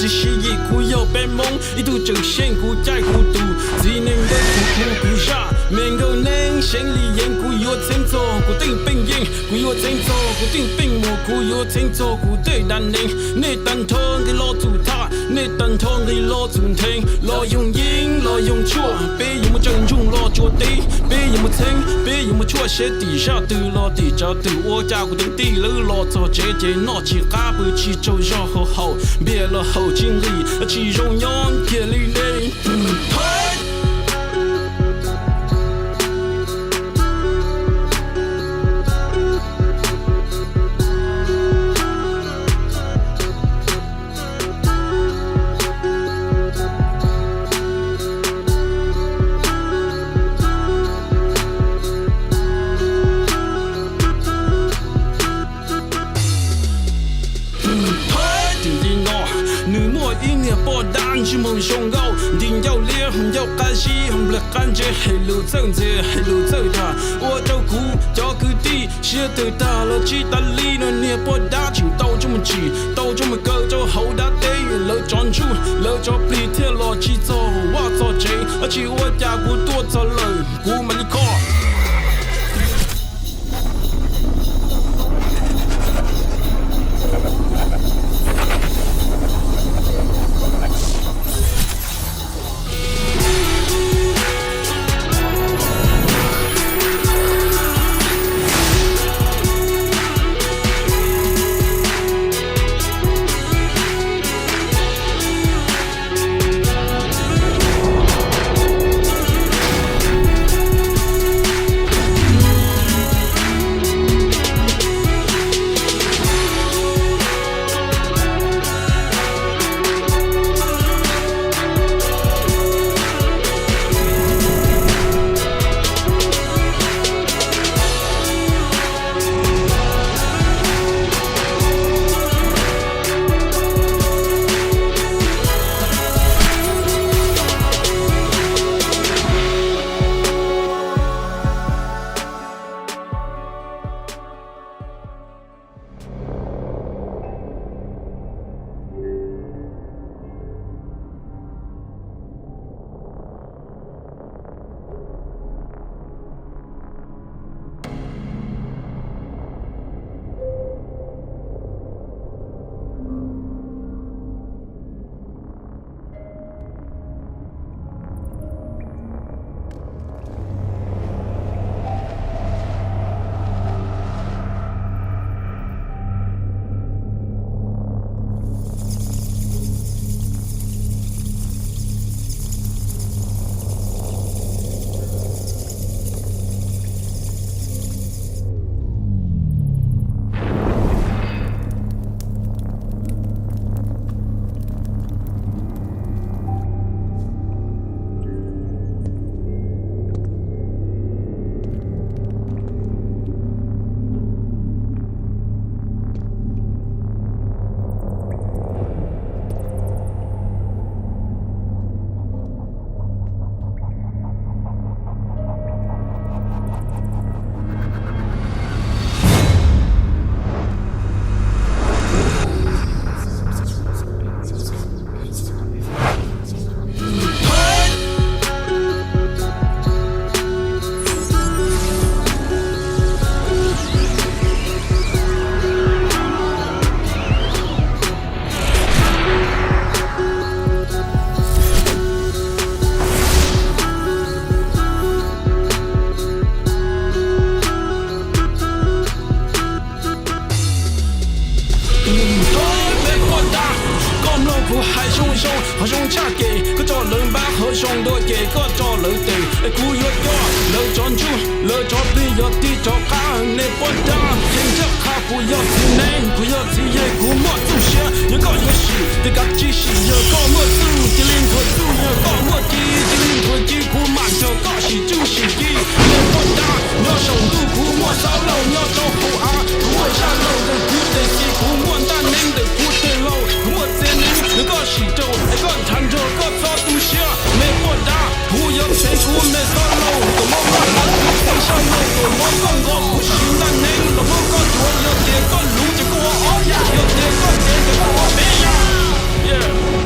Tsis sib yim kuv yog peb Hmoob, ib tug tseem xyeej kuv caij kuv tus, txiv neej nkawd kuv hu kuv zaj, me nkauj neeb seev li yeeb, kuv yuav txheeb txog kuv teej peej yeej, kuv yuav txheeb txog kuv teej peej muas, kuv yuav txheeb txog kuv tej dab neeg. Nej tag nrho nqi lo txhum thaj, nej tag nrho nqi lo txhum ntheev, los yoog yeeb los yoog tshuaj, peb yuav mus tsaws ntsoog los tsuas teb, peb yuav mus txheeb, peb yuav mus tshuaj seb tim zaj twg los tim tsav twg, ua cas kuv teev tij lawv los txog tsev ces noj tsis qab pw tsis tsaug zog, haus haus npias los haus tsis nqis, tsis zoo nyob kiag li ne. Tim li no, nws muaj ib niag poj dab ntsej muag zoo nkauj, nti ncauj liab ncauj qab zib, nplawg qab ntse, hais lus txawj ntxias hais lus txawj dag, ua rau kuv cov kwv tij siab tawg tag los tsis tas li no. Niag poj dab tseem tau coj mus tsim, tau coj mus kaw rau hauv dab teb, lawv cov ntsuj lawv cov plig thiaj los tsis txog vaj txog tsev, tsis ua cas kuv tuaj txog lawm kuv mam li kho. Peb poj dab, koj mloog kuv hais zoo zoo, qhov zoo tshaj ces koj tso lawv npab, qhov zoo dua ces koj tso lawv tes. Es kuv yuav coj lawv cov ntsuj, lawv cov plig, yog tib rov qab. Nej poj dab, qhia ncaj qha, kuv yog txiv neeb, kuv yog txiv yawg, kuv muaj txuj siab. Yog koj yuav sim ces kav tsij sim, yog koj muaj txuj cia li nthuav txuj, yog koj muaj ci cia li nthuav ci, kuv mam nrog koj sim txuj sim ci. Nej poj dab, nyob saum ntuj kuv muaj xab laug, nyob rau hauv av kuv muaj zaj laug, ntawm kuv tes xis kuv muaj ntaj neeb, ntawm kuv tes laug kuv muaj txiv neeb. Yog koj sim rau es koj nrhav nrog koj txhob tu siab. Nej poj dab, kuv yuav txheeb kuv me xab laug, tus mob koj hlawv kuv txiv zaj laug, tus mob koj nqos kuv siv ntaj neeb, tus mob koj duav, yog tias koj luv ces koj ua ob yam, yog tias koj dev ces koj ua peb yam.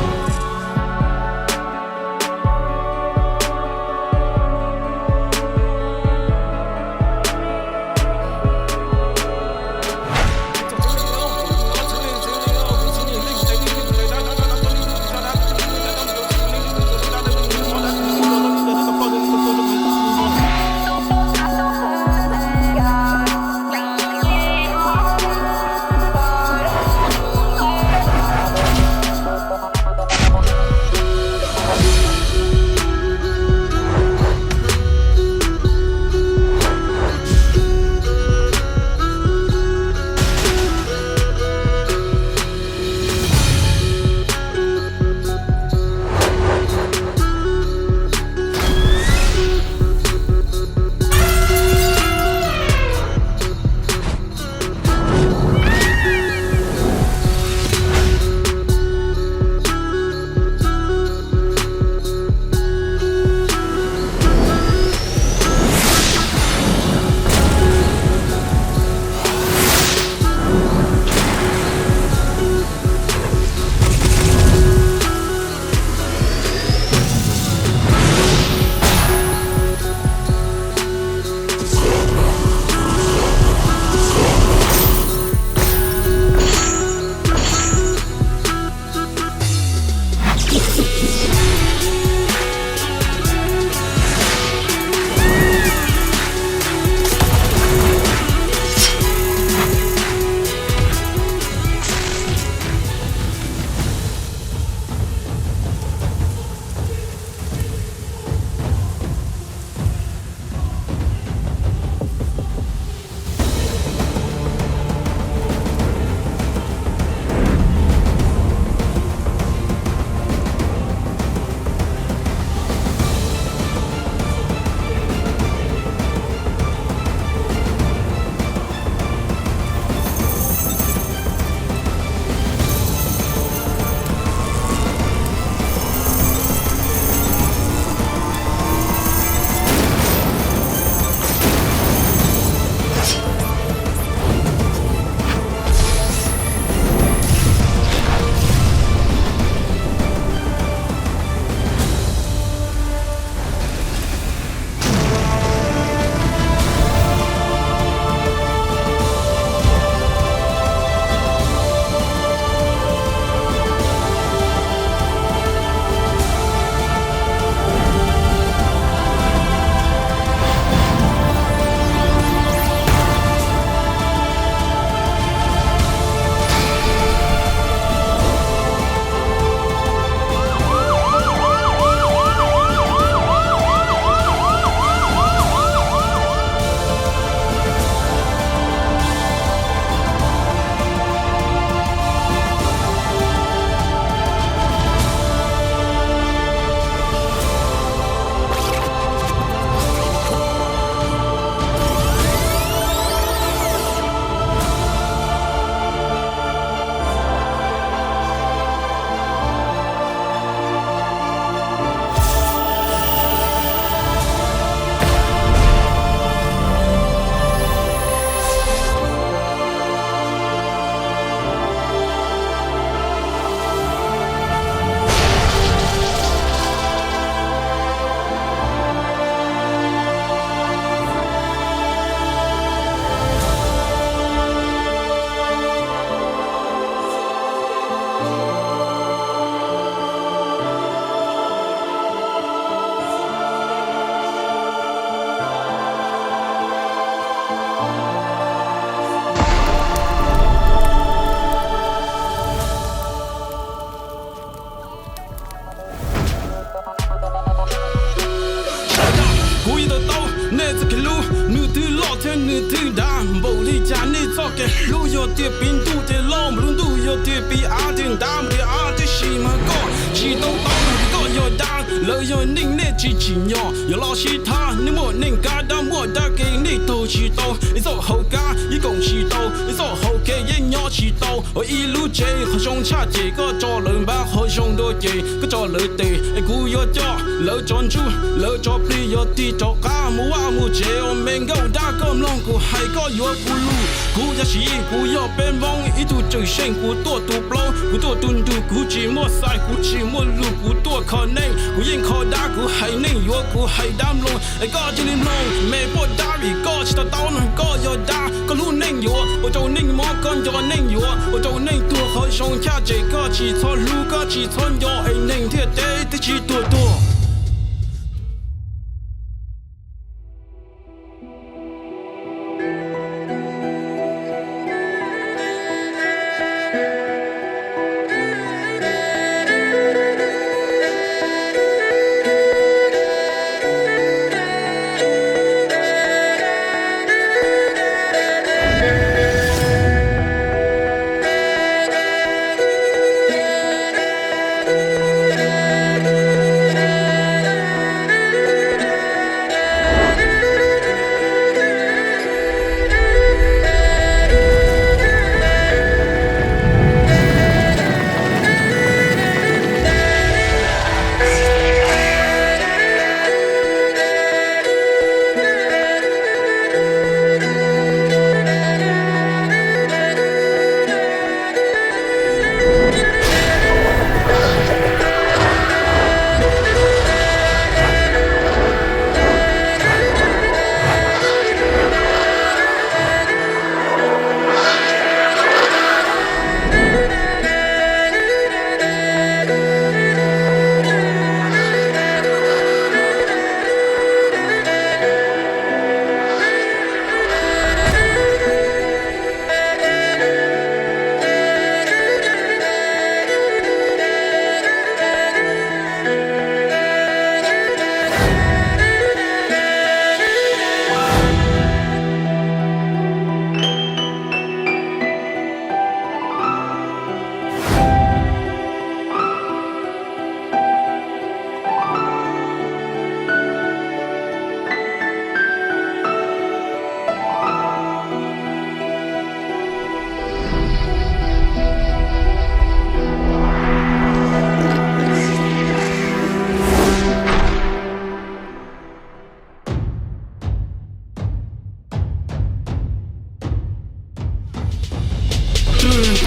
Nws twb dav npaum li cas nej txoj kev hlub, yog tias piv ntuj ces loj, npaum lub ntuj, yog tias piv av ces dav npaum li av, tiam sis mas koj tsis tau tau, koj yog dab, lawv yog neeg nej tsis tsim nyog, yog los sib thab, nej muaj neej kab dab, muaj dab kev nej taug tsis tau, ib txoj hauv kab yeej koom tsis tau, ib txoj hauv kev yeej nyob tsis tau, ua ib lub tsev qhov zoo tshaj ces koj tso lawv npab, qhov zoo dua ces koj tso lawv tes, es kuv yuav coj lawv tso ntsuj, lawv tso plig, yog tig rov qab mus vaj mus tsev, ua me nkauj dab, koj mloog kuv hais, koj yuav kuv lus, kuv yog Siv Yis, kuv yog peb Hmoob ib tug cawm seej, kuv tuaj tu plaub, kuv tuaj tu ntug, kuv tsis muaj size, kuv tsis muaj lus, kuv tuaj kho neej, kuv yeej kho dab, kuv hais neej yuav, kuv hais dab mloog, es koj cia li mloog me poj dab, vim koj tsis to taub no, koj yog dab, koj hlub neej yuav, ua rau neej mob, koj nco neej yuav, ua rau neej tuag, qhov zoo tshaj ces koj tsis txhob hlub, koj tsis txhob nco, es neeg ntiaj teb twb tsis tuag tuag.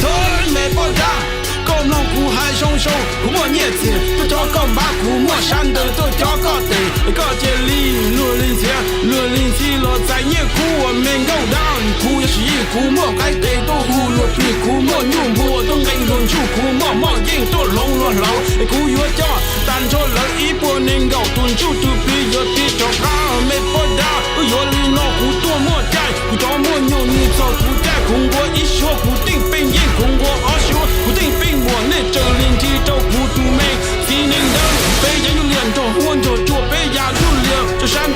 Thov me poj dab, koj mloog kuv hais zoo zoo, kuv muaj nyiaj txiag tuaj cov koj npab, kuv muaj sab ntaws tuaj cov koj tes, koj cia li luag li ntxhiab luag li ntxhi los txais nyiaj kuv ua me nkauj dab. Kuv yog Siv Yis, kuv muaj qaib tes tuaj hu luag plig, kuv muaj nyuj npua tuaj nqee luag ntsuj, kuv muaj moj yeej tuaj hloov luag hlauv, es kuv yuav coj tag nrho lawv ib puas nees nkaum tus ntsuj tus plig, yog tig rov qab me poj dab, wb yuav li no kuv tuaj muaj caij, kuv rov muaj nyoog nws txog kuv caij, kuv nqua ib suab kuv teej peej yeej, kuv nqua ob suab kuv teej peej muam, nej raws li nthi rau kuv tus me txiv nees ntawd, peb yav yuj liam nrog huab nrog cua, peb yav yuj liam rau sab